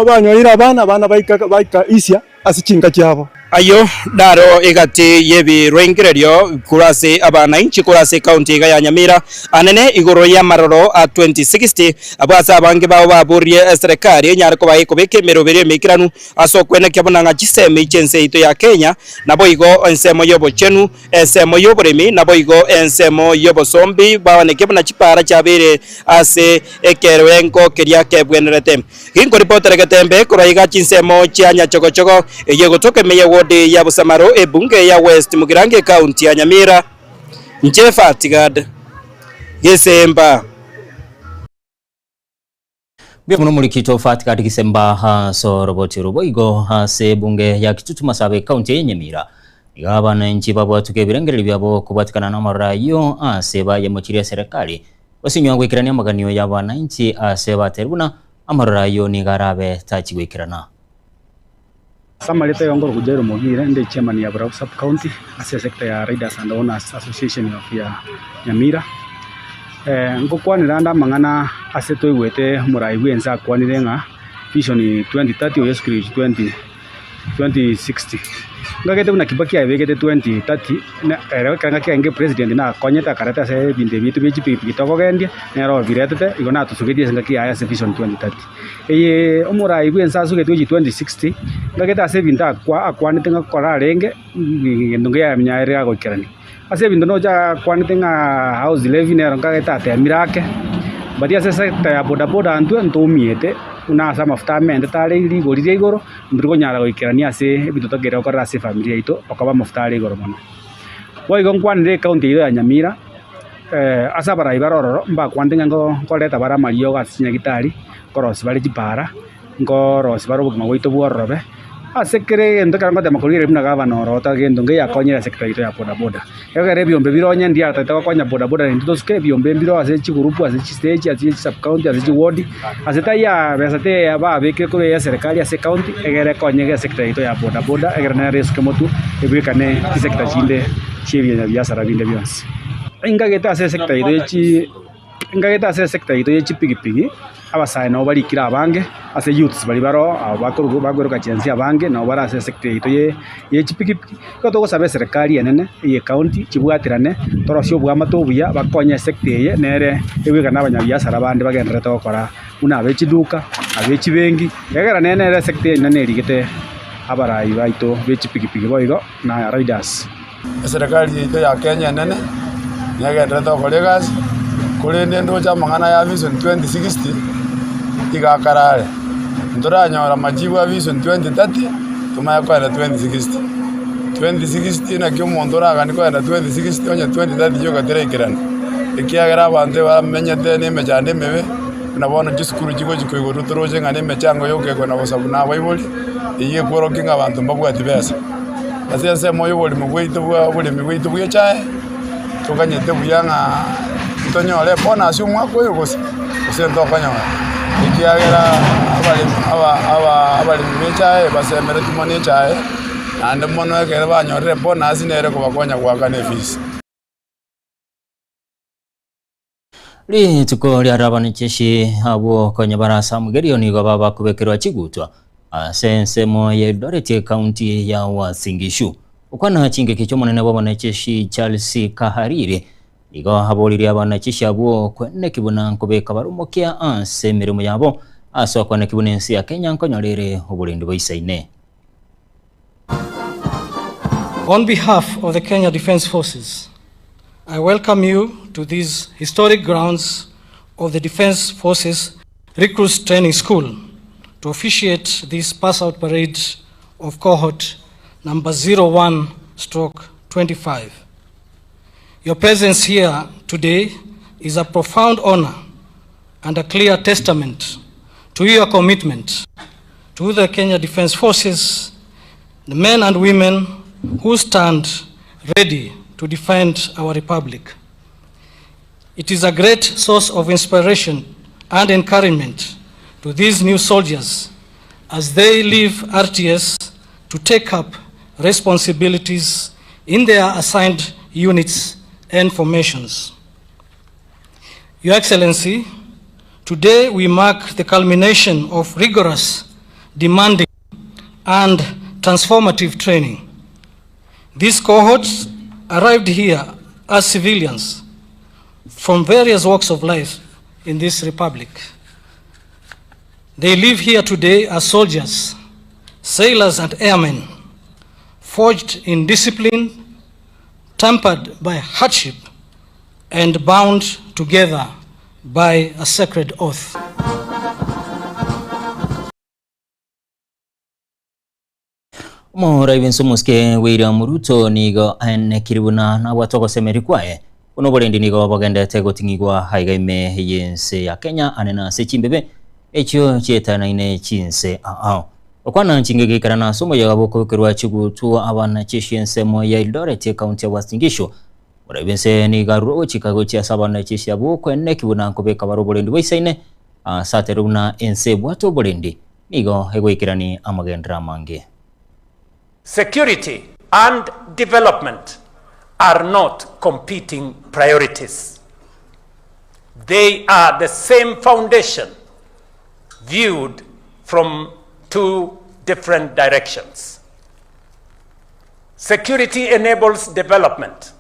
banyoire abana, abana baika baika easier ase chinka chiabo. Ayio naro egati y'ebirengererio korwa ase abanainchi korwa ase ekaunti iga ya Nyamira, anene igoro y'amaroro a 2060, abwo ase abange bao baboririe eserekari enyare koba ekobeka emeroberi emeikeranu ase okwenekia buna ng'a chisemi chi'ense yaito ya Kenya naboigo ensemo y'obochenu Ensemo y'oboremi naboigo ensemo y'obosombi baoneke buna chipaara chiabeire ase ekerengo keria kebwenerete. Ginkoripotera getembe korwa iga chinsemo chia Nyachogochogo, eyio egotoka ime ye ward ya Busamaro, ebunge ya West Mugirango ecounty ya Nyamira. Inche Fatigad Gesemba. Mbuya mono Omorikito Fatgard Gisemba ase oroboti oro boigo ase ebunge ya Kitutu Masaba ecounty eye Nyamira. Iga abananchi babwatuke ebirengererio biabo kobwatikana namaroro ayio ase bayemochirie eserekari gosinywa goikerania amaganio y'abananchi ase bateria buna amaroro ayio nigo arabe tachi goikerana. Ase amarieta y'ongoro Jairo Mogire, inde chairman ya Burabwo Sub County ase esector ya Riders and Owners Association of ya Nyamira. Ngokwanera ande amang'ana ase toigwete omorai bw'ense akwanire ng'a Vision 2030 o Yesu Kristo 20. 2060. Ngagete buna Kibaki aebegete 2030 na ere ekero ngaki arenge president nakonyete akareta ase ebinto ebi bie chipikipiki tokogendia, nere obiretete igo natosugetie ase engaki yaye ase vision 2030. Eye omorai bwa ense asugetwe gochia 2060, ngagete ase ebinto akwa akwanete ng'a kora arenge, egento nkiamenya ere agoikerania. Ase ebinto nocha akwanete ng'a house levy nero nkagete atemire ake, but ase esector ya bodaboda intwe ntoumiete buna ase amafuta amentete are rigori ria igoro, ntori konyara goikerania ase ebinto tokeire gokorera ase efamiri yaito okoba amafuta are igoro mono. Boigo nkwanere ecounty eyio ya Nyamira, ase abarai bare ororo mbakwanete ng'a nko nkoreta bare amariogo ase chinyagitari, nkorosia bare chipara, nkorosia bare obogima bwaito bwororobe, ase kera egento ekero ngotema korigereria buna gavana oro ota gento nkeiyo akonyire ase sector yaito ya bodaboda. Ekero ebiombe bire onye ndiatagete gokonya bodaboda naintwe tosuke, ebiombe mbire ase chigurupu, ase chistage, ase chisubcounty, ase chiward, ase taiyo besa teiyo babekire korwa eye eserekari ase ecounty, egere ekonye iga esector yaito ya bodaboda egere nero esuke motwe, ebwekane chisector chinde chia ebiasara binde bionsi. Ingagete ase esector yaito ya chi. Ingagete ase esector yaito ye chipigipigi, abasae nabo barikire abange, ase youths baria baroo aba bakoruga bakoiroka chiansi abange nabo bare ase esector yaito ye ye chipigipigi. Igo togosaba eserekari enene eye ecounty chibwaterane, torosie oboamate obuya bakonye esector eye nere ebwekane abanyabiasara bande bagendererete gokora buna abe chiduka, abe chibenki, egera nere nere esector enene erigete abarai baito be chipigipigi boigo na riders. Eserekari yaito ya Kenya enene negendererete gokora egasi, korende ndoche amang'ana ya Vision 2060 iga akarare. Ntoranyora amajibu a Vision 2030 tomanye kogenda 2060. 2060 naki omonto oraganie kogenda 2060 onye 2030 yoka teraikerana, ekiagera abanto bamenyete na emechando emebe, buna bono chisukuru chigochi koigorwa toroche ng'a na emechango yoka ekona gosabwa na abaibori, eyio ekworokia ng'a abanto mbabwati besa. Ase ensemo y'oborimo bwaito bwa oboremi bwaito bw'echae, toganyete buya ng'a ntonyore ebonus omwaka oyo gose, gose ntokonyora, ekiagera abaremi aba aba abaremi ba echae basemeretie mono echae, naende mono ekero banyorire ebonus nere ekobakonya goakana efees. Rituko ria Rabanicheshi abwo konya bare ase amogerio nigo babakobekerwa chigutwa ase ensemo ya Eldoret ekaunti ya Uasin Gishu. Okwana chingaki chi'omonene bw'abanacheshi Charles Kahariri nigo aboririe abanacheshi abwo kweneki buna nkobeka bare omokia ase emeremo yabo ase okweneki buna ense ya Kenya nkonyora ere oborendi boisaine. On behalf of the Kenya Defence Forces, I welcome you to these historic grounds of the Defence Forces Recruits Training School to officiate this pass-out parade of cohort number 01 stroke 25. Your presence here today is a profound honor and a clear testament to your commitment to the Kenya Defence Forces, the men and women who stand ready to defend our republic. It is a great source of inspiration and encouragement to these new soldiers as they leave RTS to take up responsibilities in their assigned units and formations. Your Excellency, today we mark the culmination of rigorous, demanding, and transformative training. These cohorts arrived here as civilians from various walks of life in this republic. They live here today as soldiers, sailors, and airmen, forged in discipline, tempered by hardship, and bound together by a sacred oath. Omorai bw'ense omosike William Ruto nigo aenekire buna nabwate ogosemeria kwaye buna oborendi nigo bogendete goting'igwa aiga ime y'ense ya Kenya ane na ase chimbebe echio chietanaine chinse ao. Okwana chingaki ikerana ase omoyega bw'okobekerwa chigutu abana chi'eshi ensemo ya Eldoret ekaunti ya Uasin Gishu Omorai bw'ense nigo arure ogochika gochia ase abana chi'eshi abwo kweneki buna nkobeka bare oborendi boisaine ase aterwe buna ense ebwate oborendi nigo egoikerani amagenderero amange. Security and development are not competing priorities. They are the same foundation viewed from two different directions. Security enables development.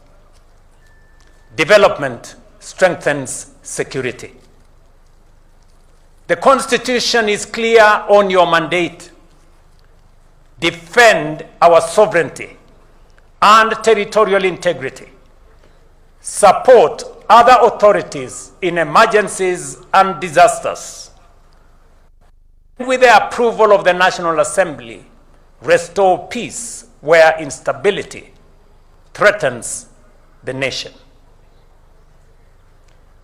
Development strengthens security. The Constitution is clear on your mandate. Defend our sovereignty and territorial integrity. Support other authorities in emergencies and disasters. With the approval of the National Assembly, restore peace where instability threatens the nation.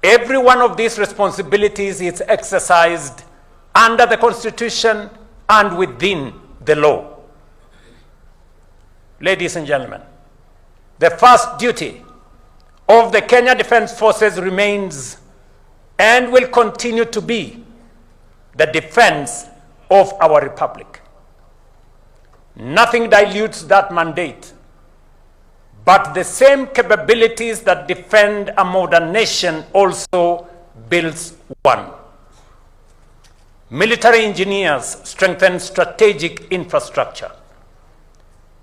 Every one of these responsibilities is exercised under the Constitution and within the law. Ladies and gentlemen, the first duty of the Kenya Defense Forces remains and will continue to be the defense of our republic. Nothing dilutes that mandate, but the same capabilities that defend a modern nation also builds one. Military engineers strengthen strategic infrastructure.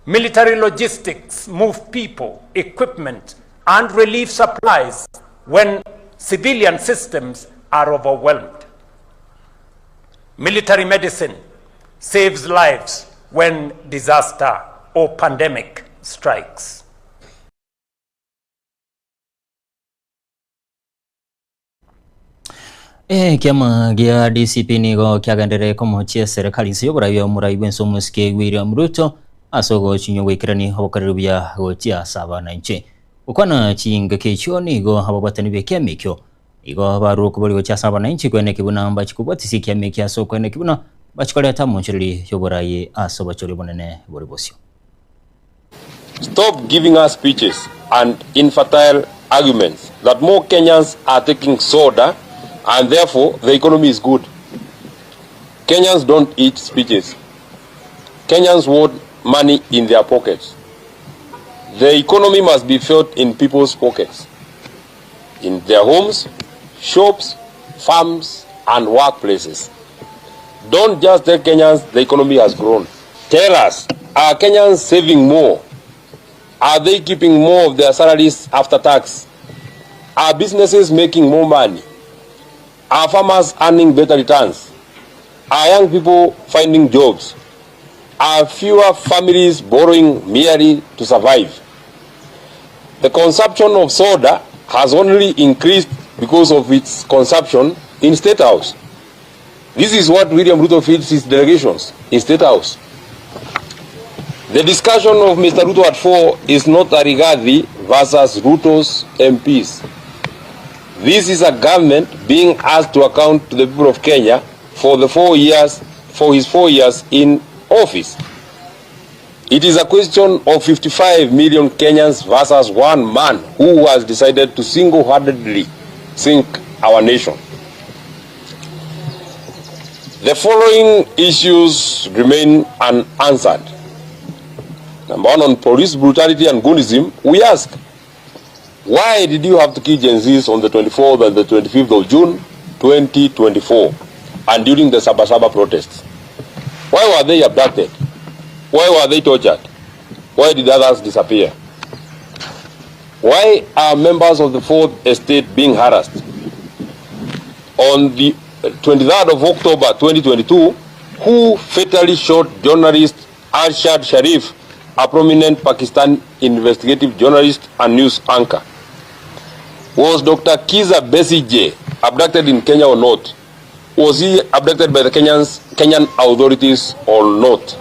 Military logistics move people, equipment, and relief supplies when civilian systems are overwhelmed. Military medicine saves lives when disaster or pandemic strikes. Ekiama gia DCP nigo kiagenderere komochia eserekari inse y'oborai bwa omorai bw'ense omosike William Ruto ase ogochinywa goikerania obokoreri buya gochia ase abananchi. Gokwana chingaki echio nigo ababwatani b'ekiama ekio Igo barure okobori gochia ase abananchi kweneki buna mbachie kobwatisia ekiama eke ase okweneki buna mbachie koreta amonchoreri y'oboraai ase obochori obonene bore bosio. Stop giving us speeches and infertile arguments that more Kenyans are taking soda and therefore the economy is good. Kenyans don't eat speeches. Kenyans want money in their pockets. The economy must be felt in people's pockets. in their homes, shops, farms, and workplaces. Don't just tell Kenyans the economy has grown. Tell us, are Kenyans saving more? Are they keeping more of their salaries after tax? Are businesses making more money? Are farmers earning better returns? Are young people finding jobs? Are fewer families borrowing merely to survive? The consumption of soda has only increased because of its consumption in State House. This is what William Ruto feeds his delegations in State House. The discussion of Mr. Ruto at 4 is not a Rigathi versus Ruto's MPs. This is a government being asked to account to the people of Kenya for the four years, for his four years in office. It is a question of 55 million Kenyans versus one man who has decided to single-handedly sink our nation. The following issues remain unanswered. Number one, on police brutality and goonism, we ask, why did you have to kill Gen Zs on the 24th and the 25th of June 2024 and during the Sabasaba protests? Why were they abducted? Why were they tortured? Why did others disappear? Why are members of the Fourth Estate being harassed? On the 23rd of October 2022, who fatally shot journalist Arshad Sharif, a prominent Pakistan investigative journalist and news anchor? Was Dr. Kiza Besigye abducted in Kenya or not? Was he abducted by the Kenyans, Kenyan authorities or not?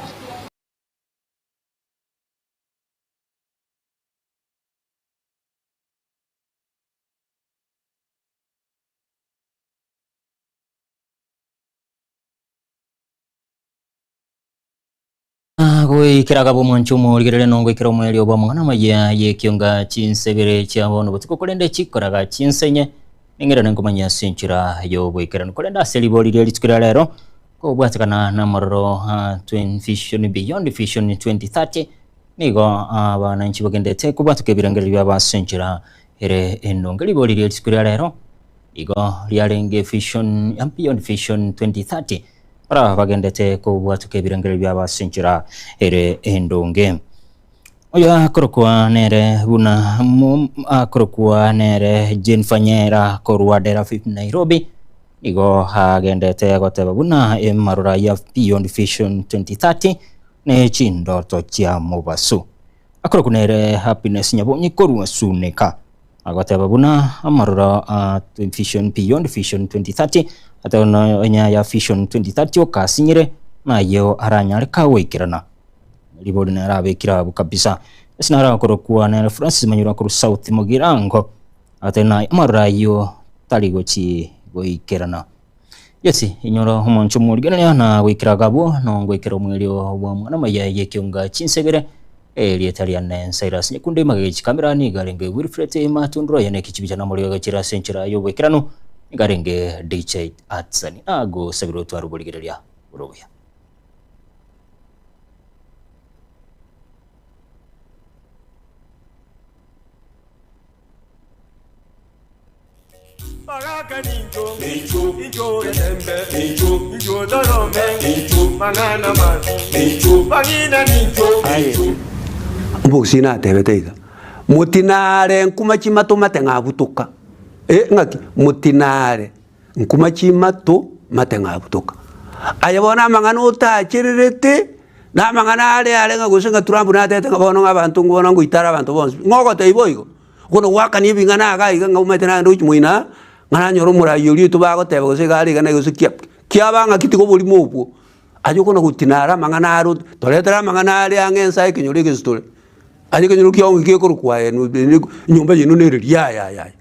Goikera agaba omwancho omorigerere nongoikera omoerio bw'amang'ana amaya y'ekionga chinsebere chia bono botuko korende chikoraga chinsenye ning'irane nkomanya ase enchera y'oboikeranu korende ase ribori ria rituko ria rero kobwatekana namororo ah, Twin Vision Beyond Vision 2030 nigo abananchi bagendete kobwatoka ebirengererio biabo ase enchera ere enonge ribori ria rituko ria rero igo riarenge Vision Beyond Vision 2030. Bara bagendete kobwatoka ebirengererio biabo ase enchera ere endonge. Oyo akorokwa nere buna akorokwa nere Jennifer Nyera korwa Dera 5 Nairobi nigo agendete goteba buna emarora ya Beyond Vision 2030 ne chindoto chia mobaso. Akorokwa nere Happiness Nyabonyi korwa Suneka. Agoteba buna amaroro a Vision Beyond Vision 2030 ate nonya ya Vision 2030 okasinyire nayio aranyare kagoikerana. Ribori nere abekire abwo kabisa. Ase naro akorokwa nere Francis Manyura korwa South Mugirango ate naye amaroro ayio tari gochi goikerana. Yes, inyora omonche omorigereria na goikera agabwo nongoikera omwerio bwa mwana maya y'ekionga chinsegere Erieta riane Cyrus Nyakunde magega chikamera nigo arenge Wilfred Matundura oye neki chibicha namoriogo agachira ase enchera y'oboikeranu nigo arenge DJ Atsani agosabire otware oborigereria bore obuya. Omogusii natebete iga, Motinare nkuma chimato mate ng'abutoka. Eh, ng'aki? Motinare nkuma chimato mate ng'abutoka. Aye bono amang'ana otachererete, na amang'ana are are ng'a gose ng'a Trump natebete ng'a bono ng'a abanto bono ngoitare abanto bonsi pi. Ng'o ogotebia boigo? Bono goakania ebing'ana iga iga ng'a omanyete naende gochia moino aa, ng'a nanyore omorai oria oito bagoteba gose iga are iga na gose kia kiaba ng'aki tiga oborimo obwo. Aye okona gotina are amang'ana aro toretere amang'ana are ang'e ensa ekenyoro egesi tore. Aye ekenyoro kiago ng'aki gekorokwa aye enyomba yaino nere riria aye aye aye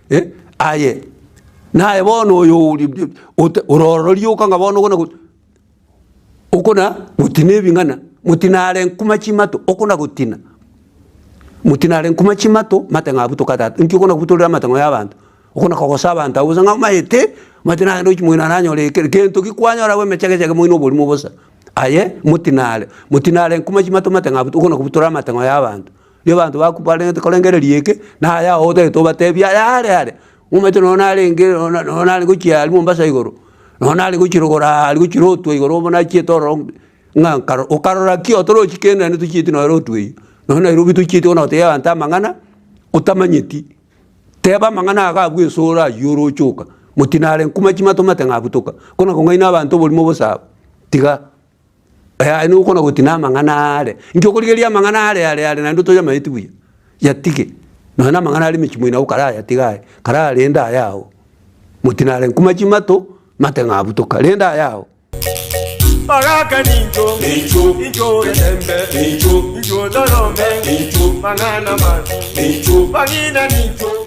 eh, aye naye bono oyo ori ote ororo rioka ng'a bono okona Okona gotina ebing'ana, motina are nkuma chimato, okona gotina. Motina are nkuma chimato, matang'o abutoka tata. Inki okona kobutorera amatang'o ya abanto? Okona kogosa abanto abwo bosa ng'a omaete, omanyete nagende gochia moino aranyore ekere gento ki kwanyora abwo emechegechege moino oborimo bosa. Aye, motina are, motina are nkuma chimato matang'o abuto okona kobutora amatang'o ya abanto. Riria abanto bakubarete korengereria eke, naye ao otagete obatebie aya are are, omanyete nonye narenge nonye nare gochia aria Mombasa igoro. Nonya nare gochia rogoro aaria gochia rotwe igoro bono nachiete ororo ng'a nkaro okarora ki otorochi kende naende tochieti nonya rotwe eyio. Nonya Nairobi tochieti bono gotebia abanto amang'ana otamanyeti, teba amang'ana iga abwo esoro aywo oroche oka, motinare nkuma chimato mate ng'a abutoka, kona kong'aina abanto oborimo bosa abwo, tiga yaya nokona gotina amang'ana are, inki okorigereria amang'ana are are are naende otoyamaeti buya, yatige, nonya na amang'ana are emechie moino abwo karayatiga aye, kararende aya ao. Motinare nkuma chimato, mate ng'abutoka, rende aya ao. Baraka nincho, nincho, nincho getembe, nincho, nincho torome, nincho, mang'ana mabi, nincho, bang'ina nincho.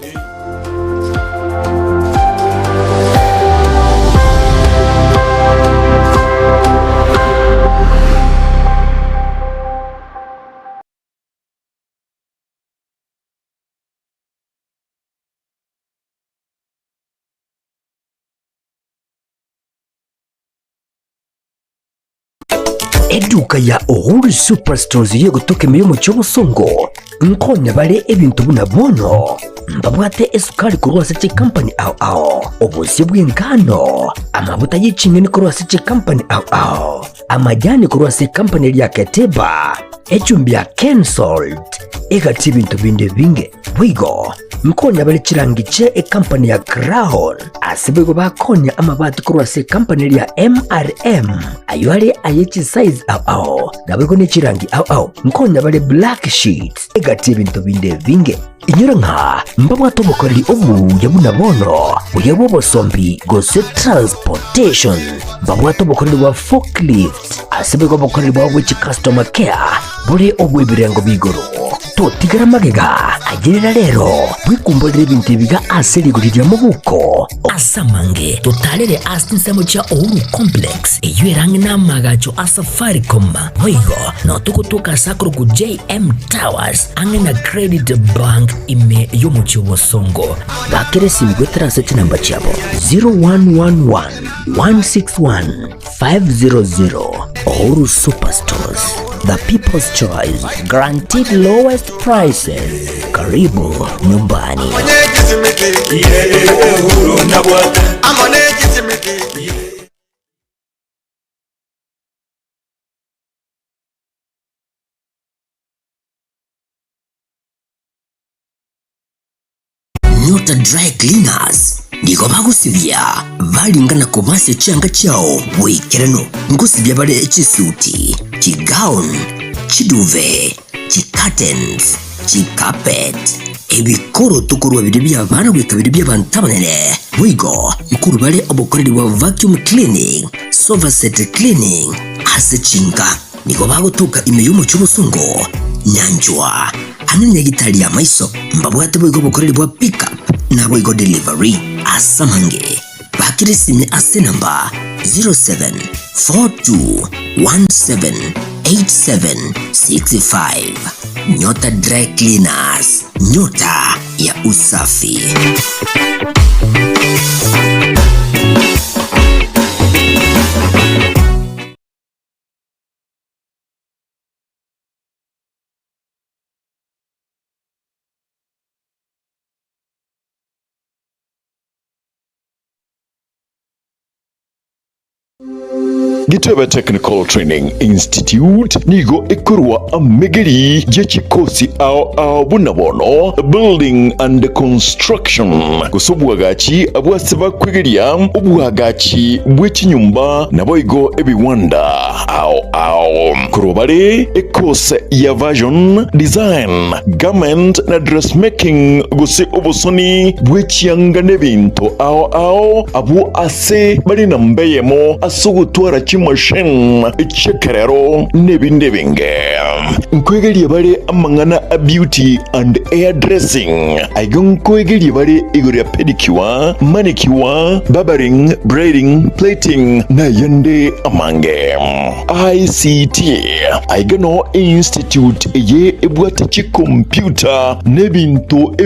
Eduka ya Uhuru Superstores yegotoka ime y'omochie obosongo nkonya bare ebinto buna bono mbabwate esukari korwa ase chikampani ao ao, obosie bw'engano, amabuta ye ching'eni korwa ase chikampani ao ao, amajani korwa ase ekampani eria ya Keteba, echumbi ya Kensalt, egati ebinto binde ebinge. Boigo nkonya bare chirangi chie ekampani ya Crown, ase boigo bakonya amabati korwa ase ekampani eria ya MRM, ayio are aye chisize ao ao, naboigo ne chirangi ao ao. Nkonya bare black sheets, egati ebinto binde ebinge. Inyora ng'a mbabwate obokoreri obuya buna bono, buya bw'obosombi gose transportation. Mbabwate obokoreri bwa forklift, ase boigo obokoreri bwabo bwe chicustomer care bore obw'ebirengo b'igoro. Totigera magega, ayerera rero, bwekumborere ebinto ebiga ase rigori ria mobuko. Ase amange, totarere ase chinsemo chia Uhuru Complex, eyio ere ang'e n'amaagacho a Safaricom. Boigo, nao togotoka ase akorokwa JM Towers, ang'e na Credit Bank ime y'omochie o Bosongo. Bakera esimi goetera ase chinamba chiabo 0111 161 500 Uhuru Superstores, the people's choice, guaranteed lowest prices. Karibu nyumbani. Nyota Dry Cleaners nigo bagosibia baringa na kobasia chianga chiao boikeranu. Ngosibia bare chisuti, chigown, chiduve, chicurtains, chicarpet, ebikoroto korwa biria bi'abana goika biria bi'abanto abanene. Boigo nkorwa bare obokoreri bwa vacuum cleaning, sofa set cleaning ase chinka. Nigo bagotoka ime y'omochie obosongo, nyanchwa, ang'e na nyagitari y'amaiso. Mbabwate boigo obokoreri bwa pick up naboigo delivery. Ase amange, bakire esimi ase enamba 0742178765. Nyota Dry Cleaners, nyota ya usafi. Gitebe Technical Training Institute nigo ekorwa amegeri ye chikosi ao ao buna bono Building and Construction gose obwagachi bw'ase bakwegeria obwagachi bwe chinyomba naboigo ebiwanda ao ao. Korwa bare ekose ya Version, Design, Garment na Dressmaking gose obosoni bwe chianga n'ebinto ao ao abwo ase bare namba eyemo ase ogotwara chimachine chi'ekerero n'ebinde ebinge. Nkoegeria bare amang'ana a beauty and hair dressing. Aiga nkoegeria bare igoro ya pedicure, manicure, barbering, braiding, plaiting na ayande amange. ICT aiga no institute eye ebwate chicomputer n'ebinto.